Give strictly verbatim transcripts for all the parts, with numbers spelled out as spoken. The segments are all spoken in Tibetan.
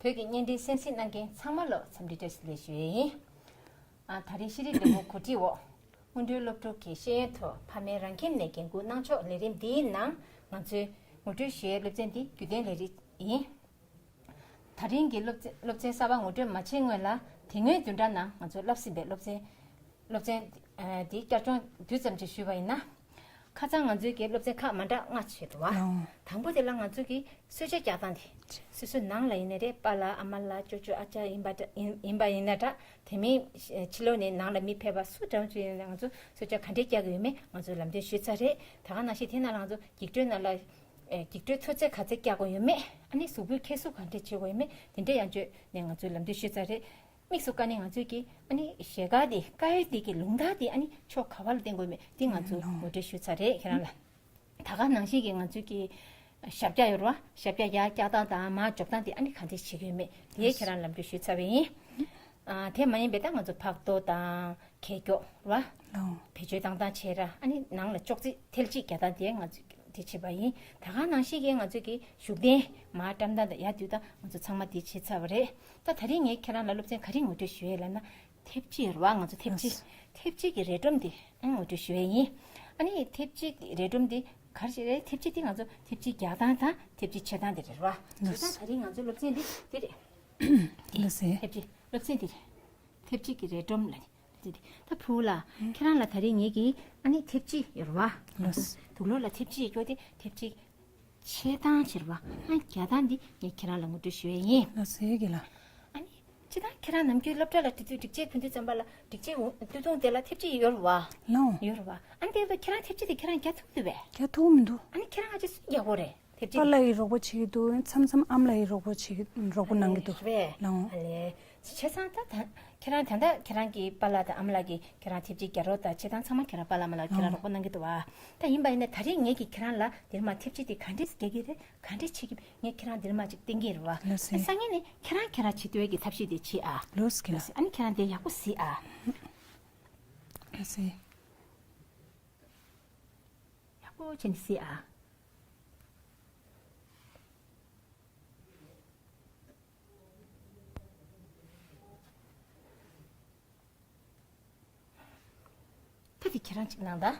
བོད་ཀྱི་བརྙན་འཕྲིན་གསན་གཟིགས་གནང་མཁན་ཚང་མ་ལ་འཚམས་འདྲི་བཀྲ་ཤིས་བདེ་ལེགས་ཞུ་ཡས་ཡིན། ཨ། ད་རེས་ཤེས་རིག་ལས་ཁུངས་གོ་སྒྲིག་འོག་སྔོན་འགྲོའི་སློབ་ཕྲུག་གི་ཤེས་ཡོན་ཐོག་ཕ་མའི་རང་ཁྱིམ་ནས་འགན་ཁུར་གནང་ཕྱོགས་ལས་རིམ་འདིའི་ནང་ང་ཚོས་ངོ་སྤྲོད་ཞུ་ཡའི་སློབ་ཚན་འདི་རྒྱུན་ལྡན་ལས་རིགས་ཡིན། ད་རིང་གི་སློབ་ཚན་སློབ་ཚན་གསར་པ་ངོ་སྤྲོད་མ་བྱེད་སྔོན་ལ། དེ་སྔོན་བདུན་ཕྲག་ནང་ང་ཚོས་བསླབས་ཟིན་པའི་སློབ་ཚན། སློབ་ཚན་ཨ་འདི་བསྐྱར་སྦྱོང་དུས་ཙམ་ཅིག་ཞུས་པ་ཡིན་ན། ཁ་སང་ང་ཚོའི་གི་སློབ་ཚན་ཁག་མ་འདྲ་ལྔ་ཕྱེ་འདུག་བ། ཨང་། དང་པོ་དེ་ལ་ང་ཚོ་གི་གསོལ་ཇ་རྒྱག་སྟངས་དེ། སོ་སོའི་ནང་ལ་ཡིན་ནའི་རེད། པཱ་ལགས་ཨ་མ་ལགས་ཅོ་ཅོ་ཨ་ཅག་ཡིན་པ་འདྲ་ཡིན་ཡིན་པ་ཡིན་ན་འདྲ། དེ་མིན་ཕྱི་ལོགས་ནས་ནང་ལ་མི་ཕེབས་པ་སུ་འདྲ་བོ་ཅིག་ཡིན་ན་ང་ཚོ་གསོལ་ཇ་ག་འདྲས་རྒྱག་གི་ཡོད་མེད་ང་ཚོས་ལམ་སྟོན་ཞུས་ཚར་རེད། ད་ག་ནང་བཞིན་དེ་ནང་ལ་ང་ཚོ་འགྱིག་དཀྲོལ་ནང་ལ་ཨེ་འགྱིག་དཀྲོལ་མཐོ་ཚད་ག་ཚད་རྒྱག་དགོས་ཡོད་མེད། ཨ་ནི་གཟུགས་པོའི་འཁྱེར་སོ་ག་འདྲས་བྱེད་དགོས་ཡོད་མེད། དེ་འདྲས་ཡང་བཅོས་ནས་ང་ཚོས་ལམ་སྟོན་ཞུས་ཚར་རེད། དམིགས་སུ་བཀར་ནས་ང་ཚོས་ཀྱི་ཨ་ནི་ཞལ་དཀར་དེ་དཀར་ཡོལ་དེ་གི་ལུང་ཐག་དེ་ཨ་ནི་ཕྱོགས་ག་བ་ལ་བསྟན་དགོས་མེད་དེ་ང་ཚོས་ངོ་སྤྲོད་ཞུས་ཚར་རེད་ཁྱེད་རང་ལ། ད་ག་ནང་བཞིན་གྱི་ང་ཚོས་ཀྱི་ཞབས་བཀྱག་ཡོད་རེད་བ། ཞབས་བཀྱག་ཡར་བཀྱག་སྟངས་དང་མར་འཇོག་སྟངས་དེ་ཨ་ནི་ག་འདྲས་བྱེད་ཀྱི་ཡོད་མེད་དེ་ཁྱེད་རང་ལམ་སྟོན་ཞུས་ཚར་བ་ཡིན། ཨ་དེ་མ་ཡིན་པའི་ད་ང་ཚོ་ཕག་ཏོ་དང་ཁལ་སྐྱོགས་རེད་བ། ལའོ། བེད་སྤྱོད་བཏང་སྟངས་བྱས་ར་ཨ་ནི་ནང་ལ་ཅོག་ཙེ་ཐལ་གཅིག་རྒྱག་སྟངས་དེ་ང་ཚོས་དེ་བྱས་པ་ཡིན། ད་ག་ནང་བཞིན་གྱི་ང་ཚོས་ཀྱི་བཞུགས་གདན་མར་བཀྲམ་སྟངས་དང་ཡར་དུས་དང་ང་ཚོ་ཚང་མ་དེ་བྱས་ཚར་བ་རེད། ད་ད་རིང་ངས་ཁྱེད་རང་ལ་སློབ་ཚན་ག་རེ་ངོ་སྤྲོད་ཞུ་ཡས་ལབ་ན། མཐེབ་སྤྱི་རེད་བ། ང་ཚོ་མཐེབ་སྤྱི། ལགས། མཐེབ་སྤྱི་གི་རས་སྒྲོམ་དེ་ཨང་ངོ་སྤྲོད་ཞུ་ཡས་ཡིན། ཨ་ནི་མཐེབ་སྤྱི་རས་སྒྲོམ་དེ་ག་རེ་ཞིག་རེད། མཐེབ་སྤྱི་དེ་ང་ཚོ་མཐེབ་སྤྱི་རྒྱག་སྟངས་དང་མཐེབ་སྤྱི་ཕྱེ་སྟངས་དེ་རེད་བ། ལགས། བྱས་ཙང་ད་རིང་ང་ཚོའི་སློབ་ཚན་འདི་འདི་རེད། ལགས་སེ། མཐེབ་སྤྱི་སློབ་ཚན་འདི་རེད། མཐེབ་སྤྱི་གི་རས་སྒྲོམ་ལ་ནི་འདི་རེད། ད་བུ་ལ་ཁྱེད་རང་ལ་ད་རིང་ངེད་ཀྱིས་ཨ་ནི་མཐེབ་སྤྱི་ཡོད་རེད་བ། ལགས། དུག་ལོག་ལ་མཐེབ་སྤྱི་ཡོད་རྒྱུ་དེ་མཐེབ་སྤྱི། ཕྱེ་སྟངས་བྱེད་པ། ཨ་རྒྱག་སྟངས་འདི་ངས་ཁྱེད་རང་ལ་ངོ་སྤྲོད་ཞུ་ཡས་ཡིན། ལགས་སེ་གི་ལ། ཨ་ནི། སྤྱིར་བཏང་ཁྱེད་རང་ནམ་རྒྱུན་སློབ་གྲྭ་ལ་འགྲོ་དུས་སྒྲིག་ཆས་གོན་དུས་ཙམ་པ་ལ་སྒྲིག་ཆས་འོ་སྟོད་ཐུང་དེ་ལ་མཐེབ་སྤྱི་ཡོད་རེད་བ། ལའོ། ཡོད་རེད་བ། ཨ་ནི་དེ་ཡོད་དུས་ཁྱེད་རང་མཐེབ་སྤྱི་དེ་ཁྱེད་རང་རྒྱག་ཐུབ་ཀྱི་འདུག་པས། རྒྱག་ཐུབ་མི་འདུག་ཨ་ནི་ཁྱེད་རང་ང་ཅི་སུས་རྒྱག་དགོས་རེད་མཐེབ་སྤྱི་པཱ་དེ། ལགས་ཡིས་རོགས་པ་བྱེད་ཀྱི་འདུག་མཚམས་མཚམས་ཨ་མ་ལགས་ཡིས་རོགས་པ་བྱེད་ཀྱི་རོགས་པ་གནང་གི་འདུག་རེད། ལའོ། ཨ་ལས། བྱས་ཙང་ད་ད་ཁྱེད་རང་ད་ལྟ་ཁྱེད་རང་གི་པཱ་ལགས་དང་ཨ་མ་ལགས་ཀྱིས་ཁྱེད་རང་མཐེབ་སྤྱི་རྒྱག་རོགས་དང་བྱེད་སྟངས་ཚང་མ་ཁྱེད་རང་པཱ་ལགས་ཨ་མ་ལགས་ཁྱེད་རང་ཨོ། རོགས་པ་གནང་གི་འདུག་བ། ད་ཡིན་པ་ཡིན་ན་ད་རེས་ངེད་ཀྱིས་ཁྱེད་རང་ལ་འདིར་མ་མཐེབ་སྤྱི་དེ་ག་འདྲས་རྒྱག་གི་རེད་ག་འདྲས་བྱེད་ཀྱི་ངས་ཁྱེད་རང་འདིར་མ་ཅིག་བསྟན་གྱི་རེད་བ། ལགས་སེ། སང་ཉིན་ནས་ཁྱེད་རང་ཁྱེད་རང་བྱེད་འདོད་ཀྱི་ཐབས་ཤེས་དེ་བྱེད་ཨ། ལགས་སེ་གི་ལགས། ལགས་སེ། ཨ་ནི་ཁྱེད་རང་དེ་ཡག་པོ་གཟིགས་ཨ། ལགས་སེ། ཡག་པོ་བྱས་ནས་གཟིགས་ཨ། ད་དེ་ཁྱེད་རང་གཅིག་གནང་ད།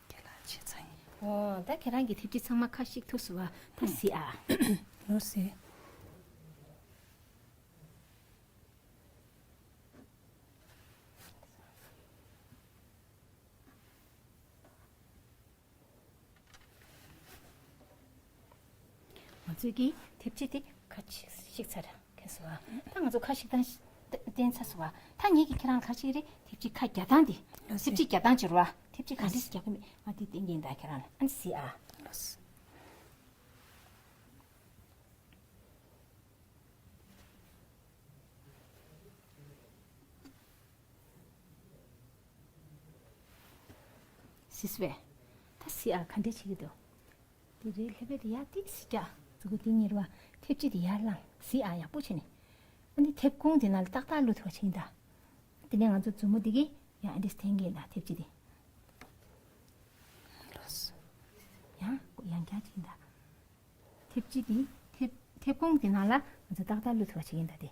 ཁྱེད་ལ་བྱས་ཙང་ཡིན། འོ། ད་ཁྱེད་རང་གི་མཐེབ་སྤྱི་ཚང་མ་ཁ་བཤིག་ཐུབ་སོང་བ། ད་གཟིགས་ཨ། ལོ་སི། ང་ཚོས་ཀྱིས་མཐེབ་སྤྱི་དེ་ཁ་ཅིག་བཤིག་ཚར་ཁེལ་སོང་བ། ད་ང་ཚོ་ཁ་བཤིག་སྟངས་བསྟན་ཚར་སོང་བ། ད་ངེད་ཀྱིས་ཁྱེད་རང་ལ་ག་རེ་བྱེད་ཀྱི་རེད། མཐེབ་སྤྱི་ཁ་རྒྱག་སྟངས་དེ། ལོ་སི། མཐེབ་སྤྱི་རྒྱག་སྟངས་བྱེད་རོགས། མཐེབ་སྤྱི་ག་འདྲས་རྒྱག་གི་མེད་ང་དེ་བསྟན་གྱི་ཡིན་ད་ཁྱེད་རང་ལ་ཨ་ནི་གཟིགས་ཨ། ལོ་སི། སིས་བས། ད་སི་ཨ་ག་འདྲས་བྱེད་ཀྱི་འདུག་དེ་རེད་ལྷེབ་པའི་དེ་ཡར་ཏིག་སི་རྒྱག་མཛུ་གུ་ཏིག་གཉེར་བ། མཐེབ་སྤྱི་དེ་ཡར་ལངས་སི་ཨ་ཡག་པོ་བྱས་ནས། ཨ་ནི་མཐེབ་ཁུང་དེ་ནང་ལ་ཏག་ཏག་བླུག་ཐུབ་པ་བྱེད་ཀྱི་ཡིན་ད། དེ་ནས་ང་ཚོ་མཛུབ་མོ་དེ་གིས་ཡང་ཨ་འདྲས་འཐེན་གྱི་ཡིན་ད་མཐེབ་སྤྱི་དེ། ཡང་ཡང་བསྐྱར་བྱེད་ཀྱི་ཡིན་ད། མཐེབ་སྤྱི་དེ་མཐེབ་མཐེབ་ཁུང་དེ་ནང་ལ་ང་ཚོ་ཏག་ཏག་བླུག་ཐུབ་པ་བྱེད་ཀྱི་ཡིན་ད་དེ།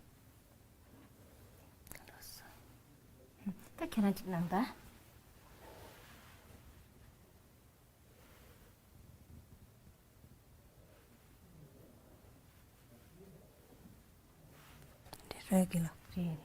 ད་ཁྱེད་རང་གཅིག་གནང་ད། འདི་རེད་གི་ལ། རེད།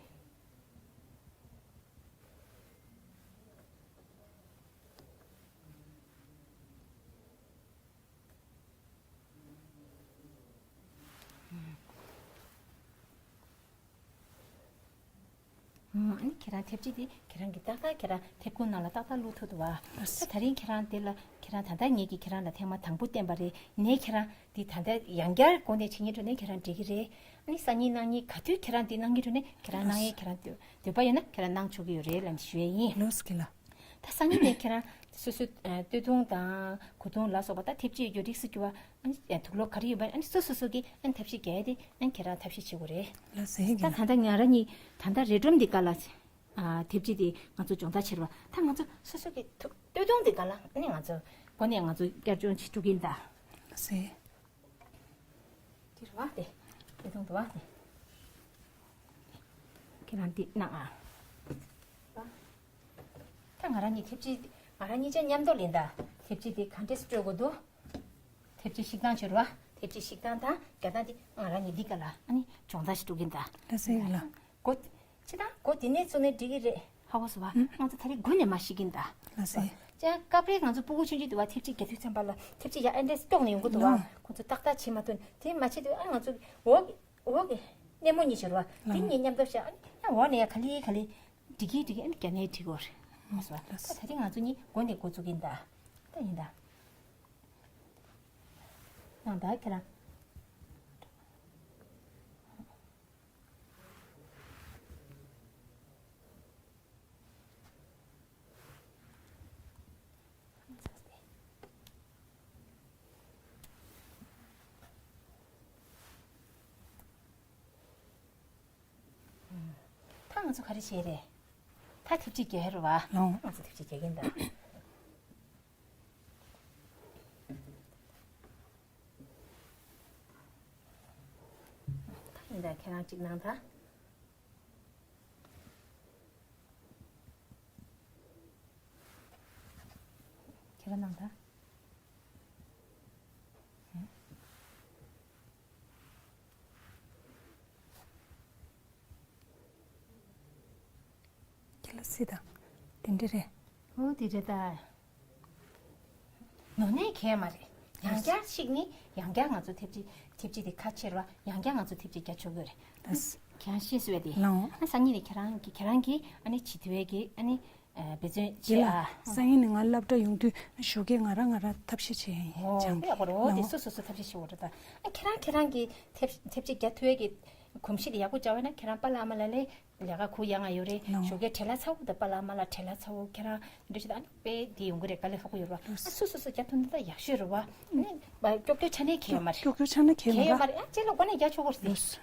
ཨ་ནི་ཁྱེད་རང་མཐེབ་སྤྱི་དེ་ཁྱེད་རང་གིས་ཏག་ཏག་ཁྱེད་རང་མཐེབ་ཁུང་ནང་ལ་ཏག་ཏག་བླུག་ཐུབ་འདུག་བ། ད་ད་རིང་ཁྱེད་རང་དེ་ལ་ཁྱེད་རང་ད་ལྟ་ངེད་ཀྱིས་ཁྱེད་རང་ལ་ཐེངས་མ་དང་པོ་བསྟན་པ་རེད། ནས་ཁྱེད་རང་དེ་ད་ལྟ་ཡང་བསྐྱར་འགོ་ནས་བྱེད་སྙིང་འདོད་ན་ཁྱེད་རང་འགྲིག་གི་རེད། ཨ་ནི་སང་ཉིན་གནངས་ཉིན་ག་དུས་ཁྱེད་རང་དེ་གནང་སྙིང་འདོད་ན་ཁྱེད་རང་གནང་ཡས་ཁྱེད་རང་འདོད་འདོད་པ་ཡོད་ན་ཁྱེད་རང་གནང་ཆོག་གི་ཡོད་རེད་ལབ་ནས་ཞུ་ཡས་ཡིན། ལོས་ཀྱི་ལ། ད་སང་ཉིན་ནས་ཁྱེད་རང་ སོ་སོའི་ཨ་སྟོད་ཐུང་དང་གོས་ཐུང་ལ་སོགས་པ་ད་ཐེབས་ཆའི་རྒྱུ་རིགས་སུ་གྱུར་པ་ཨ་ནི་དུག་ལོག་ག་རེ་ཡོད་པ་ཨ་ནི་སོ་སོ་སོ་གིས་ཨ་ནི་ཐབས་ཤེས་རྒྱག་ཡ་དེ་ཨ་ནི་ཁྱེད་རང་ཐབས་ཤེས་བྱེད་དགོས་རེད། ལགས་སེ། ད་ད་ལྟ་ང་རང་གཉིས་ད་ལྟ་རས་སྒྲོམ་འདི་ག་ལ་ཨ་ཐེབས་ཆ་དེ་ང་ཚོ་སྦྱོང་བརྡར་བྱེད་རོགས། ད་ང་ཚོ་སོ་སོ་གི་ཐུག་སྟོད་ཐུང་འདི་ག་ལ་ཨ་ནི་ང་ཚོ་སྒོ་ནས་ང་ཚོ་བསྐྱར་སྦྱོང་བྱེད་ཐུབ་ཀྱིན་གདའ། ལགས་སེ། འདི་རེད་བ་དེ། སྟོད་ཐུང་འདི་བ་དེ། ཁྱེད་རང་འདི་གནང་ཨ། ད་ང་རང་གཉིས་ཐེབས་ཆ་ང་རང་གཉིས་ཆ་མཉམ་དུ་ལེན་གདའ། ཐེབས་ཆ་དེ་ག་འདྲས་སྤྲོད་དགོས་འདུག་ཐེབས་ཆ་བཤིག་སྟངས་བྱེད་རོགས། ཐེབས་ཆ་བཤིག་སྟངས་དང་རྒྱག་སྟངས་དེ་ང་རང་གཉིས་འདི་ག་ལ་ཨ་ནི་སྦྱོང་བརྡར་ཞིག་འགྲོ་གིན་གདའ། ལགས་སེ་ལགས། སྒོ་ཕྱི་དང་སྒོ་དེ་ནས་བཙུགས་ནས་འགྲིག་གི་རེད། ཧ་གོ་སོང་བ། ང་ཚོ་ད་རེས་སྒོ་ནས་མར་བཤིག་གིན་གདའ། ལགས་སེ། ཅག་སྐབས་རེ་ང་ཚོ་སྤུ་གུ་ཆུང་ཆུང་དུ་བ་ཐེབས་ཆ་རྒྱག་དུས་ཙམ་པ་ལ་ཐེབས་ཆ་ཡར་ཨེ་འདྲས་ཀྱོག་ནས་ཡོང་གི་འདུག་བ། ལགས། ཁོ་ཚོ་ཏག་ཏག་བྱེད་མ་ཐུབ་དེ་མ་བྱེད་དུས་ཨ་ང་ཚོ་འོག་འོག་གི་སྣེ་མོ་གཉིས་བྱེད་རོགས། དེ་གཉིས་མཉམ་དུ་བྱས་ཨ་ནི་ཡང་འོག་ནས་ཡང་ག་ལེ་ག་ལེ་འགྲིག་གིན་འགྲིག་གིན་ཨ་ནི་རྒྱ་ནས་འགྲིག་གོ་རེད། ལགས་སོ། ད་ད་རེས་ང་ཚོ་གཉིས་སྒོ་ནས་འགོ་བཙུགས་གིན་གདའ། ད་ཡིན་ད། ཡང་ད་ཁྱེད་རང་། ད་ང་ཚོ་ག་རེ་བྱས་རེད། ད་ཐེབས་ཆ་རྒྱག་རེད་བ། ལགས། ང་ཚོ་ཐེབས་ཆ་རྒྱག་གིན་གདའ། ད་ཡིན་ད་ཁྱེད་རང་གཅིག་གནང་ད། ཁྱེད་རང་གནང་ད། ཁྱེད་ལ་སྲིད་དང་། དེ་འདྲ་རེད། འོ་དེ་རེད་ད། ནོར་ནས་གས་མ་རེད། ཡང་བསྐྱར་ཞིག་ནི་ཡང་བསྐྱར་ང་ཚོ་ཐེབས་ཆ་ཐེབས་ཆ་དེ་ཁ་ཕྱེ་ར་ཡང་བསྐྱར་ང་ཚོ་ཐེབས་ཆ་རྒྱག་ཆོག་གི་རེད། ལགས། ཁྱེད་རང་ཤེས་སོང་བས་དེ། ལགས། ཨ་སང་ཉིན་ནས་ཁྱེད་རང་གི་ཁྱེད་རང་གི་ཨ་ནི་བྱེད་ཐུབ་ཡས་ཀྱི་ཨ་ནི་འབད་བརྩོན་དེ་བྱེད་ལ་ཨ། སང་ཉིན་ནས་ང་སློབ་གྲྭ་ཡོང་དུས་ཞོགས་ཀས་ང་རང་ང་རང་ཐབས་ཤེས་བྱས་ཡིན། ཨོ་སྦྱང་། དེ་ཡག་པོ་རེད། ཨོ་དེ་ལགས། སོ་སོ་སོ་ཐབས་ཤེས་བྱེད་དགོས་རེད་ད། ཨ་ཁྱེད་རང་ཁྱེད་རང་གི་ཐེབས་ཐེབས་ཆ་རྒྱག་ཐུབ་ཡས་ཀྱི་གོམས་གཤིས་དེ་ཡག་པོ་བྱ་བས་ན་ཁྱེད་རང་པཱ་ལགས་ཨ་མ་ལགས་ལས་ལས་ཀ་ཁུར་ཡོང་ཡ་ཡོད་རེད། ལགས། ཞོགས་ཀས་བྲེལ་བ་ཚ་བོ་དང་པཱ་ལགས་ཨ་མ་ལགས་བྲེལ་བ་ཚ་བོ་ཁྱེད་རང་འདྲ་ཞིག་ད་ཨ་ནི་དཔེ་དེ་ཡོང་གི་རེད། དཀའ་ལས་ཁག་པོ་ཡོད་རེད་བ། ཨ་སོ་སོ་སོ་རྒྱག་ཐུབ་ན་ད་ཡག་ཤོས་རེད་བ། ཨ་ནི་ཀྱོག་ཀྱོག་ཆ་ནས་གས་ཡོད་མ་རེད། ཀྱོག་ཀྱོག་ཆ་ནས་གས་ཡོད་མ་རེད། ཨ་ཅེ་ལ་སྒོ་ནས་རྒྱག་ཆོག་གི་རེད། ལགས།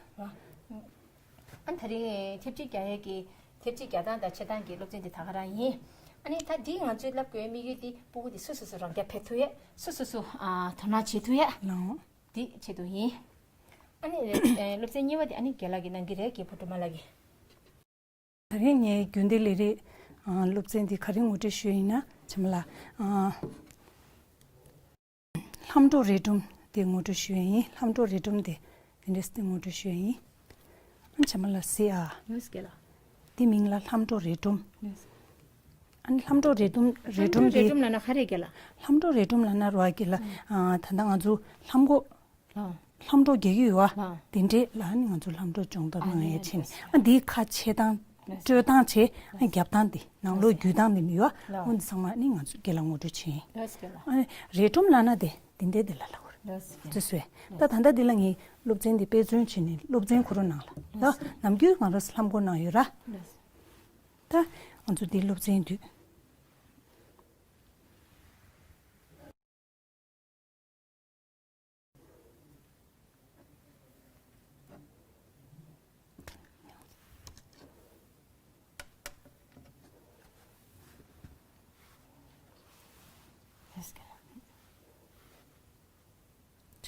ཨ་ད་རིང་ཐེབས་ཆ་རྒྱག་ཡས་ཀྱི་ཐེབས་ཆ་རྒྱག་སྟངས་དང་བྱེད་སྟངས་ཀྱི་སློབ་ཚན་དེ་ད་ག་རང་ཡིན། ཨ་ནི་ད་འདི་ང་ཚོས་བསླབ་དགོས་དམིགས་ཡུལ་དེ་སྤུ་གུ་དེ་སོ་སོ་སོ་རང་རྐྱ་འཕེར་ཐུབ་ཡས་སོ་སོ་སོ་ཨ་དོ་སྣང་བྱེད་ཐུབ་ཡས། ལགས། དེ་ཆེད་དུ་ཡིན། ཨ་ནི་ཨེ་སློབ་ཚན་གཉིས་པ་དེ་ཨ་ནི་རྒན་ལགས་ཀྱིས་གནང་གི་རེད། རྒན་ཕོ་བྲང་མ་ལགས་ཀྱིས། ད་རིང་ངའི་རྒྱུན་ལྡན་ལས་རིགས་ཨ་སློབ་ཚན་འདི་ག་རེ་ངོ་སྤྲོད་ཞུས་ཡིན་ན་བྱམས་ལ་ཨ་ལྷམ་སྒྲོག་རས་སྒྲོམ་དེ་ངོ་སྤྲོད་ཞུས་ཡིན། ལྷམ་སྒྲོག་རས་སྒྲོམ་དེ་དེ་འདྲས་དེ་ངོ་སྤྲོད་ཞུས་ཡིན། ཨ་བྱམས་ལ་གཟིགས་ཨ། ཡོད་སྐད་ལ། དེ་མིང་ལ་ལྷམ་སྒྲོག་རས་སྒྲོམ། ཡོད། ཨ་ནི་ལྷམ་སྒྲོག་རས་སྒྲོམ་རས་ལྷམ་སྒྲོག་སྒྲོམ་རས་དེ་སྒྲོམ་ལབ་ན་ག་རེ་སྐད་ལ། ལྷམ་སྒྲོག་རས་སྒྲོམ་ལབ་ན་རོ་ཨ་སྐད་ལ་ཨ་ད་ལྟ་ང་ཚོ་ལྷམ་གོག་ལྷམ་སྒྲོག་རྒྱག་གི་ཡོད་བ། དེ་འདྲས་ལ་ནི་ང་ཚོ་ལྷམ་སྒྲོག་སྦྱོང་བརྡར་གནང་ཡས་བྱས་ནས་ཨ་འདིའི་ཁ་ཕྱེ་སྟངས་སྤྲོད་སྟངས་བྱས་ཨ་རྒྱབ་སྟངས་དེ་ནང་ལོགས་བརྒྱུད་སྟངས་དེ་ནི་ཡོད་བ། འོ་འདི་ཚང་མ་ནི་ང་ཚོ་རྒན་ལགས་ངོ་སྤྲོད་བྱས་ཡིན། ཨ་ནི་རས་སྒྲོམ་ལབ་ན་དེ་དེ་འདྲས་དེ་ལ་ལབ་དགོས་རེད། ཙི་སུའི་ད་ད་ལྟ་འདི་ལ་ངས་སློབ་ཚན་འདི་དཔེ་མཚོན་བྱས་ནས་སློབ་ཚན་ཁོ་རང་ནང་ལ་ད་ནམ་རྒྱུན་ང་རང་ལྷམ་གོག་གནང་ཡོད་ར། ད་ང་ཚོ་འདི་སློབ་ཚན་དུས།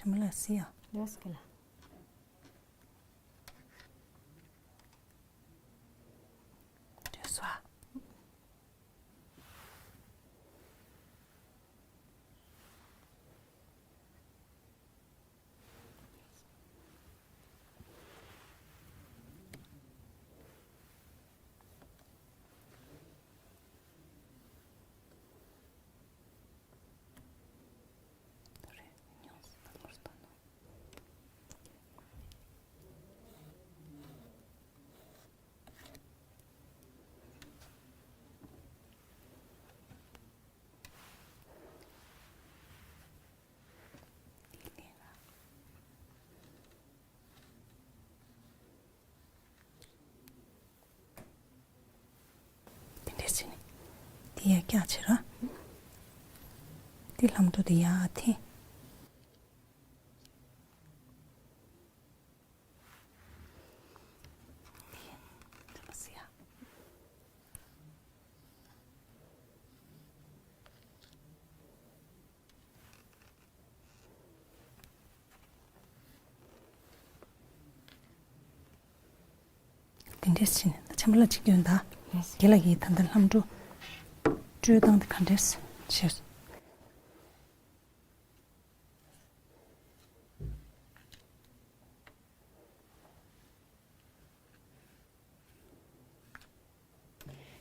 བྱམས་ལ་སི་ཡ། ཡོད་སྐད་ལ། དེ་སོ། དེ་འདྲས་བྱས་ནས་དེ་ཡར་བཀྱག་བྱེད་ར། དེ་ལྷམ་སྒྲོ་དེ་ཡར་འཐེན། དེ་འདྲས་བྱས་ནས་ད་བྱམས་པ་ལགས་ཅིག་སྟོན་དང་། རྒན་ལགས་ཀྱིས་ད་ལྟ་ལྷམ་སྒྲོ་དཀྲོལ་སྟངས་དེ་ག་འདྲས་བྱས།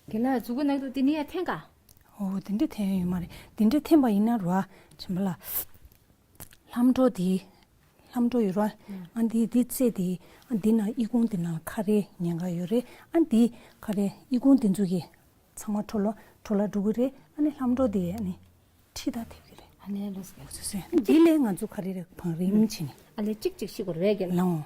རྒན་ལགས་མཛུབ་གུ་ནང་དུ་དེ་ནས་ཡར་འཐེན་ག། ཨོ་དེ་འདྲས་འཐེན་ཡོད་མ་རེད། དེ་འདྲས་འཐེན་པ་ཡིན་ན་རོ་ཨ་བྱམས་པ་ལགས། ལྷམ་སྒྲོ་དེ། ལྷམ་སྒྲོ་ཡོད་རོ་ཨ། ཨ་འདི་འདི་རྩེ་དེ། ཨ་འདི་ནང་ཨི་ཁུང་དེ་ནང་ཁ་རས་ཉེན་ཁ་ཡོད་རེད། ཨ་འདི་ཁ་རས་ཨི་ཁུང་དེ་ཚོ་གི་ཚང་མ་འཕྲོ་བརླག་འཕྲོ་བརླག་འགྲོ་གི་རེད། ཨ་ནི་ལྷམ་སྒྲོ་དེ་ཨ་ནི་ཁྲིད་ད་ཐེབས་ཀྱི་རེད། ཨ་ནི་ལོས་ཀྱི། འོ་ཟེར་ཟེར། འདི་ལས་ང་ཚོ་ག་རེ་རེད་བང་རིམ་བྱས་ནས། ཨ་ལས་གཅིག་གཅིག་ཤིག་གོ་རེད་རྒན་ལགས། ལའོ།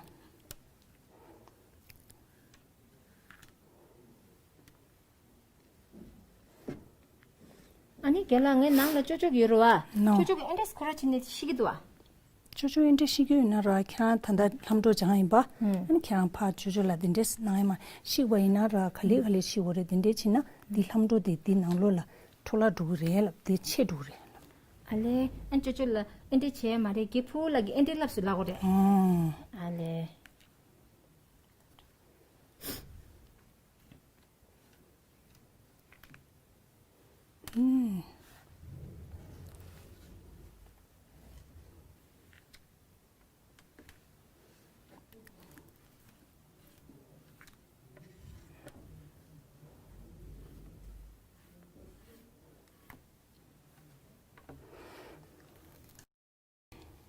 ཨ་ནི་རྒན་ལགས་ངའི་ནང་ལ་ཅོ་ཅོ་ཡོད་རེད་བ། ནོ། ཅོ་ཅོ་གི་ཨེ་འདྲས་ཁོ་ར་བྱས་ནས་ཤི་གི་འདུག་བ། ཅོ་ཅོ་ཨེ་འདྲས་ཤི་གི་ཡོད་ན་ར་ཁྱེད་རང་ད་ལྟ་ལྷམ་སྒྲོ་སྦྱངས་ཡིན་པ། ཨ་ནི་ཁྱེད་རང་ཕར་ཅོ་ཅོ་ལ་འདི་འདྲས་གནང་ཡིན་མ། ཤི་བ་ཡིན་ན་ར་ག་ལེ་ག་ལེ་ཤི་བ་རེད། འདི་འདྲས་བྱས་ན་འདི་ལྷམ་སྒྲོ་དེ་འདི་ནང་ལོགས་ལ་འཕྲོ་བརླག་འགྲོ་གི་རེད་ལབ། དེ་ཆད་འགྲོ་གི་རེད་ལབ། ཨ་ལས་ཨ་ཅོ་ཅོ་ལ་ཨེ་འདྲས་བྱས་མ་རེད། རྒད་པོ་ལགས་ཀྱིས་ཨེ་འདྲས་ལབ་སུ་ལབ་གོ་རེད། ཨོ། ཨ་ལས། ཨུམ།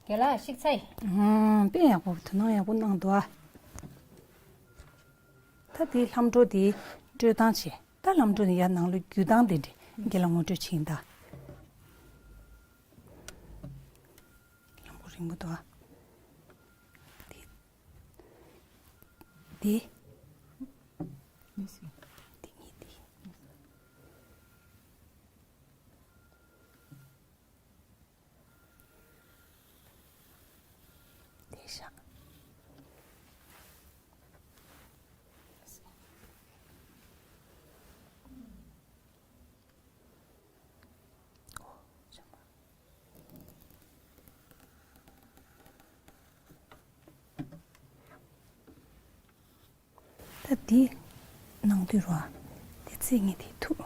རྒན་ལགས་ཤིག་ཚེ། ཨང་། དཔེ་ཡག་པོ། དོ་སྣང་ཡག་པོ་གནང་འདུག་ཨ། ད་དེའི་ལྷམ་སྒྲོ་དེའི་དཀྲོལ་སྟངས་བྱས། ད་ལྷམ་སྒྲོ་ནི་ཡར་ནང་ལོགས་བརྒྱུད་སྟངས་དེ་འདྲ་རྒན་ལགས་ངོ་སྤྲོད་བྱེད་ཡིན་ད། ལྷམ་སྒྲོ་རིང་པོ་འདུག་ཨ། དེ། དེ། དེ་གཉིས་དེ། དེ་བཞག་ད་འདི་ནང་དུ་རོ། དེ་ཚེ་ངས་དེ་ཐུག་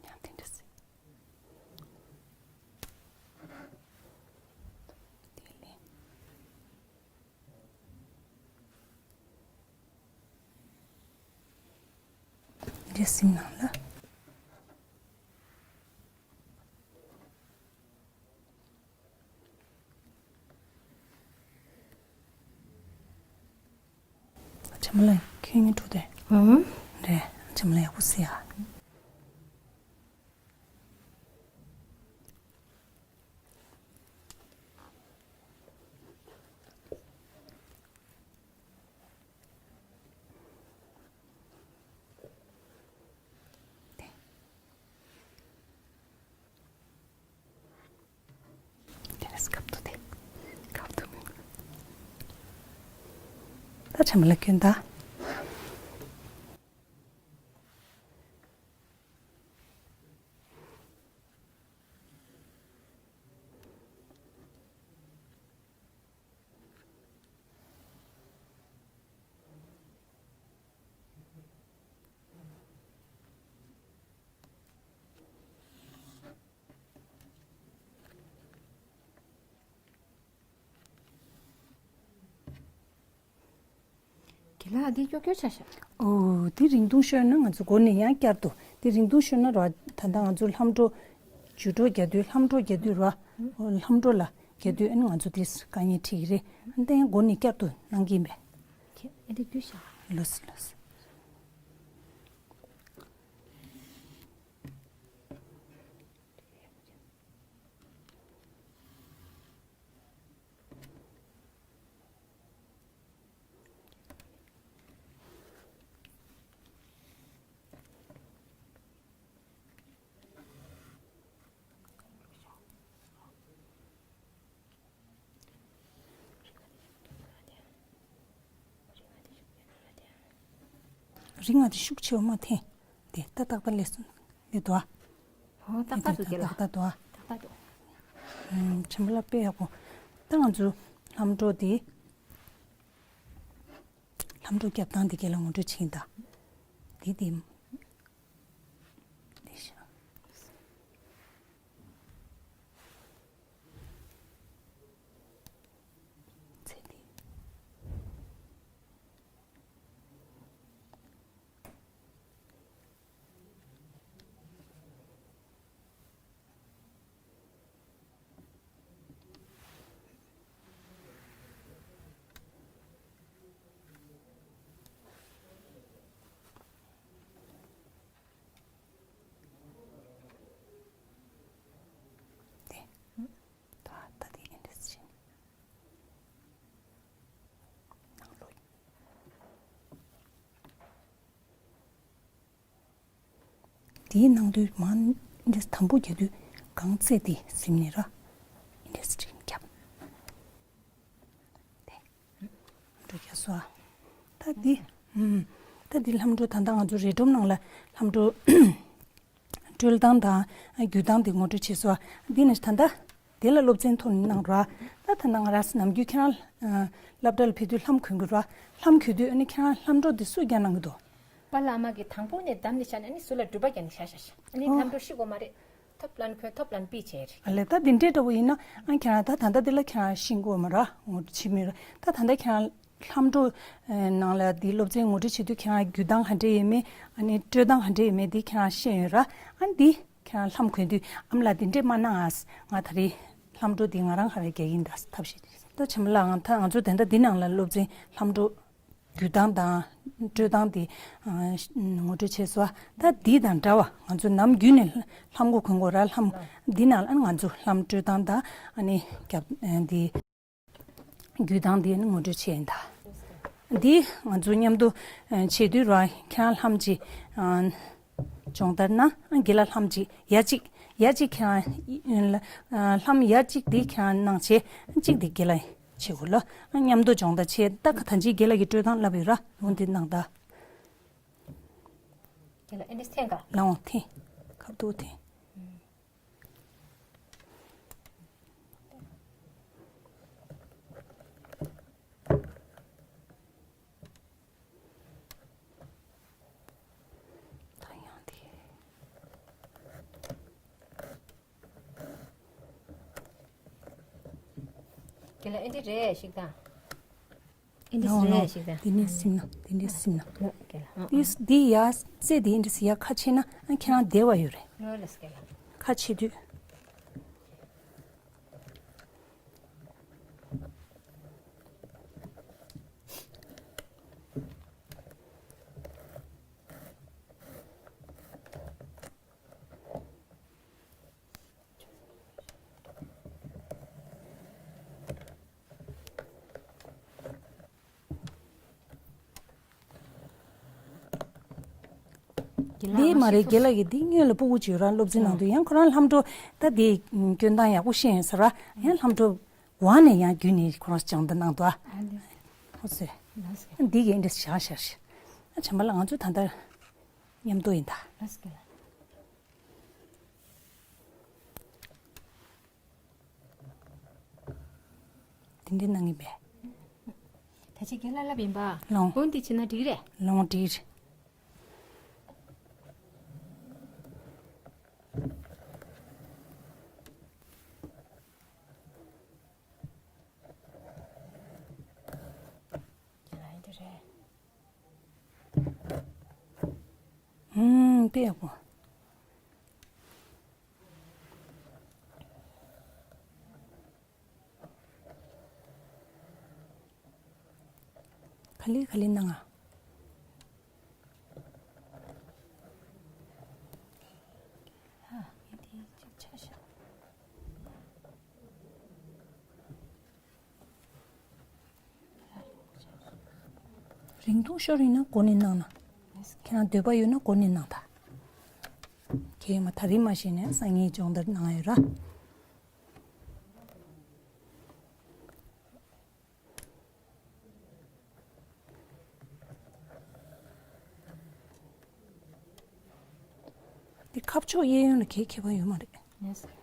ཡང་དེ་འདྲ་ཟེར། དེ་ལས། འདྲེ་སིམ་ནང་ལ། ཆེན་མོ་ལ་ཁྱོད་ཉིད་འགྲོ་དེ། ཨང་། རེད། ཆེན་མོ་ལ་ཡག་པོ་ཟེར་ཡ། དེ་ནས་སྐབས་ཐོག་དེ། སྐབས་ཐོག་མིན། ད་ཆ་མ་ལ་ཁྱོད་ད། དགེ་ལགས་འདི་ཀྱོག་ཀྱོག་ཆགས་ཤག་ཨོ། དེ་རིང་ཐུང་ཤོར་ན་ང་ཚོ་འགོ་ནས་ཡང་བསྐྱར་དུ། དེ་རིང་ཐུང་ཤོར་ན་ར། ད་ལྟ་ང་ཚོ་ལྷམ་སྒྲོ། འཇུ་སྒྲོ་རྒྱག་དུས། ལྷམ་སྒྲོ་རྒྱག་དུས་ར། ལྷམ་སྒྲོ་ལ་རྒྱག་དུས་ཨ་ནི་ང་ཚོ་དེ་དཀའ་ངལ་འཕྲད་ཀྱི་རེད། ཨ་ནི་ད་ཡང་འགོ་ནས་བསྐྱར་དུ་གནང་གི་ཡིན་པས། ཁྱེད་ཨེ་འདྲ་རྒྱུ་ཤག་ལོས་ལོས། རིང་ང་དེ་ཤུགས་ཆེ་བ་མ་འཐེན། དེ་ཏག་ཏག་ཏག་ལས་སོང་། དེ་དོ། ཨོ་ཏག་ཏག་ཏུ་དེ་ལ་ཏག་ཏག་དོ། ཏག་ཏག་ཏུ། ཨུམ། ཁྲིམས་ལ་དཔེ་ཡག་པོ། ད་ང་ཚོ་ལྷམ་སྒྲོ་དེ། ལྷམ་སྒྲོ་རྒྱབ་སྟངས་དེ་ག་ལ་ངོ་སྤྲོད་བྱེད་ད། དེ་དེ། དེ་ཤ། ཚེ་འདི། དེ། ད་ད་དེ་ཨེ་འདྲས་བྱས་ནས་ནང་ལོགས། དེའི་ནང་དུ་མ་འདྲས་དམ་པོ་རྒྱག་དུས་གང་ཚེ་དེ་ཟིན་ནས་ར་ཨེ་འདྲས་བྱས་རྒྱབ། དེ། འགྲོ་རྒྱག་སོ། ད་འདི། ཨུམ། ད་འདི་ལྷམ་སྒྲོ། ད་ལྟ་ང་ཚོ་རས་སྒྲོམ་ནང་ལ་ལྷམ་སྒྲོ་དཀྲོལ་སྟངས་དང་རྒྱུ་སྟངས་དེ་ངོ་སྤྲོད་བྱས་སོ། འདི་ནི་ད་ལྟ་དེ་ལ་སློབ་ཚན་ཐོག་ནས་གནང་ར། ད་ད་ནང་ར་ནམ་རྒྱུན་ཁྱེད་རང་སློབ་གྲྭ་ལ་ཕེབས་དུས་ལྷམ་གོན་གི་ར། ལྷམ་གོན་དུས་ཨ་ནི་ཁྱེད་རང་ལྷམ་སྒྲོ་དེ་སུས་རྒྱག་གནང་གི་འདུག་པཱ་ལགས་མ་གིས་དང་པོ་ནས་བདམས་ནས་བཞག་ནས་ཨ་ནི་ཟུར་ལ་སྒྲུབ་པ་རྒྱག་ནས་བཞག་བཞག་བཞག་ཨ་ནི་ཨོ། ལྷམ་སྒྲོ་ཤི་དགོས་མ་རེད། ཐོབ་ལན་ཁོས་ཐོབ་ལན་པི་བྱས་རེད། ཨ་ལས། ད་འདི་འདྲའི་འདྲ་བོ་ཡིན་ན་ཨ་ཁྱེད་རང་ད་ད་ལྟ་འདི་ལ་ཁྱེད་རང་ཤེས་དགོས་མ་ར། ངོ་ཕྱི་མི་ར། ད་ད་ལྟ་ཁྱེད་རང་ལྷམ་སྒྲོ་ནང་ལ་འདི་སློབ་ཚན་ངོ་སྤྲོད་བྱེད་དུས་ཁྱེད་རང་རྒྱུ་སྟངས་ག་འདྲ་ཡོད་མེད། ཨ་ནི་དཀྲོལ་སྟངས་ག་འདྲ་ཡོད་མེད་འདི་ཁྱེད་རང་ཤེས་ཡོད་ར། ཨ་འདི་ཁྱེད་རང་ལྷམ་གོན་དུས་ཨ་མ་ལགས་འདི་འདྲས་མ་གནང་ཨ། ང་ད་རེས་ལྷམ་སྒྲོ་འདི་ང་རང་ག་རེ་རྒྱག་ཡིན་ད་ཐབས་ཤེས། ད་ཆེན་མོ་ལགས་ང་ད་ང་ཚོ་དེ་འདྲ་འདི་ནང་ལ་སློབ་ཚན་ལྷམ་སྒྲོ། རྒྱུ་སྟངས་དང་དཀྲོལ་སྟངས་དེ་ངོ་སྤྲོད་བྱས་སོ། ད་འདི་དང་འདྲ་བ་ང་ཚོ་ནམ་རྒྱུན་ནས་ལྷམ་གོ་གོན་གོ་ར། ལྷམ་འདི་ནང་ལ་ང་ཚོ་ལྷམ་དཀྲོལ་སྟངས་དང་ཨ་ནི་རྒྱབ་འདི་རྒྱུ་སྟངས་དེ་ངོ་སྤྲོད་བྱས་ཡིན་ད། འདི་ང་ཚོ་མཉམ་དུ་བྱེད་དུས་ར་ཁྱེད་རང་ལྷམ་གཅིག་སྦྱོང་བརྡར་གནང་། དགེ་ལགས་ལྷམ་གཅིག་ཡ་གཅིག་ཡ་གཅིག་ཁྱེད་རང་ལྷམ་ཡ་གཅིག་འདི་ཁྱེད་རང་གནང་བྱས། གཅིག་འདི་དགེ་ལགས། བྱེད་དགོས་ལ། མཉམ་དུ་སྦྱོང་བརྡར་བྱེད། ད་ག་ད་ཅི་དགེ་ལགས་ཀྱིས་དཀྲོལ་སྟངས་བསླབ་ཡོད་ར། འོ་འདི་གནང་ད། དགེ་ལགས་ཨེ་འདྲས་འཐེན་ག་ལའང་འཐེན། ཁ་ཐུག་འཐེན། ད་ཡང་དེ། དགེ་ལགས་ཨེ་འདྲས་རེད་ཞིག་དང་། ཨེ་འདྲས་རེད་ཞིག་དང་། དེ་ནས་སིམ་ན། དེ་ནས་སིམ་ན། ལོ་དགེ་ལགས། ཨ། འདི་འདི་ཡ་རྩེ་འདི་ཨེ་འདྲས་ཡ་ཁ་ཕྱེ་ན་ཨ་ཁྱེད་རང་བདེ་བ་ཡོད་རེད། ལོ་ལས་དགེ་ལགས། ཁ་ཕྱེ་དུས། འདི་མ་རེད། དགེ་ལགས་ཀྱིས་འདི་སྔོན་ལ་སྤུ་གུ་ཅིག་རང་སློབ་ཚན་ནང་དུ་ཡང་ཁོ་རང་ལྷམ་སྒྲོ་ད་འདི་སྐྱོན་སྟངས་ཡག་པོ་ཤེས་ཡོད་ས་ར། ཡང་ལྷམ་སྒྲོ་འོག་ནས་ཡང་བརྒྱུད་ནས་ཁོ་རང་སྦྱོང་བརྡར་གནང་འདུག་ཨ། ཨ་ལེ། ཧོ་སེ། ལགས་སེ། འདི་གི་འདི་བཞག་བཞག་ཤག་ཨ་བྱམས་པ་ལགས་ང་ཚོ་ད་ལྟ་མཉམ་དུ་ཡིན་ད། ལགས་སེ། དེ་འདྲའི་གནང་གི་མེད། ད་ཅི་རྒན་ལགས་ལབ་ཡིན་པ། ལོང་། འོ་འདི་བྱས་ན་འགྲིག་རེད། ལོང་འགྲིག་རེད། རྒན་ལགས་འདི་རེད། དཔེ་ཡག་པོ། ག་ལེ་ག་ལེ་གནང་ང་། རིང་ཐུང་ཤོར་ཡིན་ན་འགོ་ནས་གནང་ན། ཁྱེད་རང་འདོད་པ་ཡོད་ན་འགོ་ནས་གནང་ད། ཁྱེད་མ་ད་རིང་མ་ཤེས་ནས་སང་ཉིན་སྦྱོང་བརྡར་གནང་ཡོད་ར། འདི་ཁ་ཕྱོགས་གཡས་གཡོན་ལ་གའི་ཁྱད་པར་ཡོད་མ་རེད། ཡིན་ཟེར།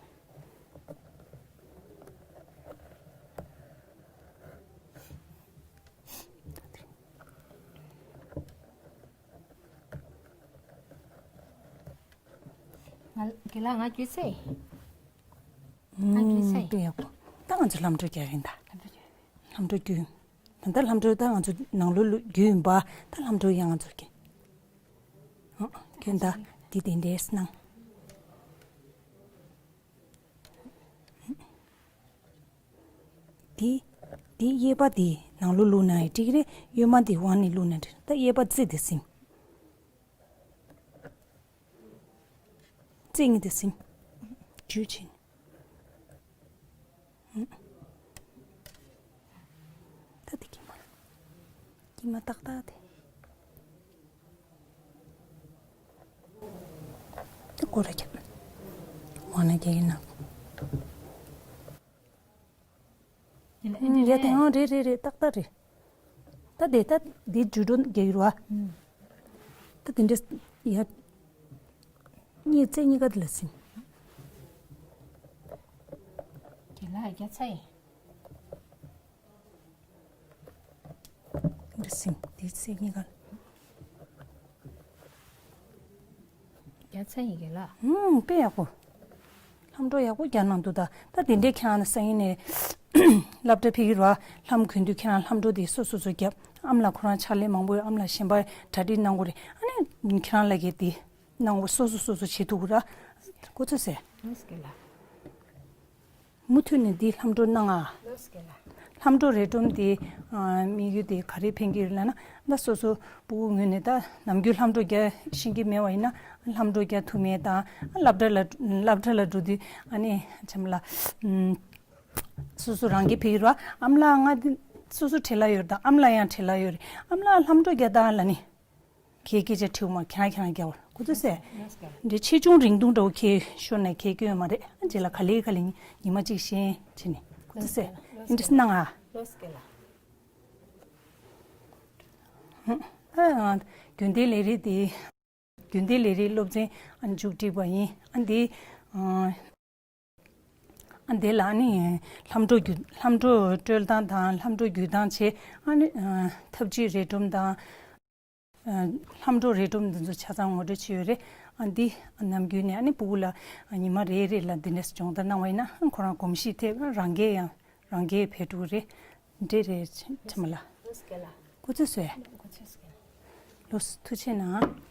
ང་རྒན་ལགས་ང་རྒྱུས་ཚེ། ང་རྒྱུས་ཚེ། དཔེ་ཡག་པོ། ད་ང་ཚོ་ལྷམ་སྒྲོལ་རྒྱག་གིན་ད། ལྷམ་སྒྲོལ་རྒྱུ། ད་ལྟ་ལྷམ་སྒྲོལ་ད་ང་ཚོ་ནང་ལོ་ལོ་རྒྱུ་ཡིན་པ། ད་ལྷམ་སྒྲོལ་ཡང་ང་ཚོ་གི། ཨ། ཁྱོད་ད་འདི་དེ་འདྲས་སྣང་། འདི། འདི་གཡས་པ་འདི་ནང་ལོ་བླུགས་ན་ཡང་འགྲིག་རེད། གཡོན་མ་འདི་དབང་ནས་བླུགས་ན་འགྲིག་ད་གཡས་པ་རྩེ་འདི་ཟིན། རྩེ་གཉིས་འདི་ཟིན། འཇུ་ཕྱིན། ད་འདི་གྱིས་མ། གྱིས་མ་ཏག་ཏག་དེ། དེ་སྐོར་ར་ཁྱབ། འོ་ན་རྒྱག་གི་ན། ཡ་དེ་ཨང་རེད་རེད་རེད་ཏག་ཏག་རེད། ད་དེ་ད་དེ་འཇུ་འགྲོ་རྒྱག་གི་རུ་བ། ད་དེ་འདྲས་ཡ། གཉིས་རྩེ་གཉིས་ཀ་དེ་ལ་ཟིན། དེ་ལ་རྒྱ་ཚ་ཡིན། འདི་སིང་འདི་སིང་གཉིས་ཀ། རྒྱ་ཚ་ཡི་གེ་ལ། ཧུམ་དཔེ་ཡག་པོ། ལྷམ་སྒྲོག་ཡག་པོ་རྒྱག་གནང་འདུག་ད་ད་དེ་འདྲའི་ཁྱེད་རང་སང་ཉིན་ནས་སློབ་གྲྭ་ཕེབས་ཀྱི་རེད་བ། ལྷམ་གོན་དུས་ཁྱེད་རང་ལྷམ་སྒྲོག་དེ་སོ་སོ་སོ་རྒྱབ། ཨ་མ་ལགས་ཁོ་རང་ཕྱག་ལས་མང་པོ་ཡོད། ཨ་མ་ལགས་གཞན་པ་གྲ་སྒྲིག་གནང་དགོས་རེད། ཨ་ནི་ཁྱེད་རང་ལ་གས་དེ་གནང་དགོས། སོ་སོ་སོ་སོ་བྱེད་ཐུབ་ཀྱི་ར། ཁོ་ཚོ་ཟེར། ལགས་སོ་རྒན་ལགས། མུ་མཐུད་ནས་འདི་ལྷམ་སྒྲོག་གནང་ཨ། ལགས་སོ་རྒན་ལགས། ལྷམ་སྒྲོག་རས་སྒྲོམ་འདི་ཨ་དམིགས་ཡུལ་འདི་ག་རེ་ཕན་གྱི་ཡོད་ལབ་ན། ད་སོ་སོ་སྤུ་གུ་ངོས་ནས་ད་ནམ་རྒྱུན་ལྷམ་སྒྲོག་རྒྱག་ཤེས་ཀྱི་མེད་པ་ཡིན་ན་ལྷམ་སྒྲོག་རྒྱག་ཐུབ་མེད་དང་། སློབ་གྲྭ་ལ་སློབ་གྲྭ་ལ་འགྲོ་དུས་ཨ་ནི་ཆམ་ལ་ཨུམ་སོ་སོ་རང་གི་ཕེབས་ཀྱི་རེད་བ། ཨ་མ་ལགས་ང་འདི་སོ་སོ་བྲེལ་བ་ཡོད་རེད། ད་ཨ་མ་ལགས་ཡང་བྲེལ་བ་ཡོད་རེད། ཨ་མ་ལགས་ལྷམ་སྒྲོག་རྒྱག་དང་ལབ་ནི། ཁྱེད་སྐད་ཆ་དྲིའོ་མ། ཁྱེད་རང་ཁྱེད་རང་རྒྱག་པ་ཁོ་ཚོ་ཟེར། འདི་ཆེ་ཆུང་རིང་ཐུང་འདྲ་བོ་ཁྱེད་ཤོར་ནས་ཁྱེད་སྐྱོན་ཡོད་མ་རེད། རྗེས་ལ་ག་ལེ་ག་ལེ་ཉི་མ་གཅིག་ཤེས་བྱས་ནས་ཁོ་ཚོ་ཟེར། འདི་འདྲ་གནང་ཨ། ཨ། རྒྱུན་ལྡན་ལས་རིགས་དེ། རྒྱུན་ལྡན་ལས་རིགས་སློབ་ཚན་ཨ་མཇུག་སྒྲིལ་བ་ཡིན། ཨ་འདི། ཨ། ཨ་འདི་ལ་ནི་ལྷམ་སྒྲོག་བརྒྱུད། ལྷམ་སྒྲོག་དཀྲོལ་སྟངས་དང་ལྷམ་སྒྲོག་བརྒྱུད་སྟངས་བྱས། ཨ་ནི་ཨ་ཐབས་ཇུས་རས་སྒྲོམ་དང་། ཨ་ལྷམ་སྒྲོག་རས་སྒྲོམ་འདི་ཚོ་ཆ་ཚང་ངོ་སྤྲོད་བྱས་ཡོད་རེད། ཨ་འདི་ནམ་རྒྱུན་ནས་ཨ་ནི་སྤུ་གུ་ལ་ཉི་མ་རེ་རེ་ལ་འདི་འདྲས་སྦྱོང་བརྡར་གནང་བ་ཡིན་ན་ཁོ་རང་གོམས་གཤིས་ཐེབས། རང་འགན་ཡང་རང་འགན་འཕེལ་འགྲོ་གི་རེད། འདྲེ་རེད་ཆེ་མ་ལ། ལགས་སོ་རྒན་ལགས། སྐུ་ཚེ་གསོལ། སྐུ་ཚེ་གསོལ། ལགས་སོ་ཐུགས་རྗེ་གནང་།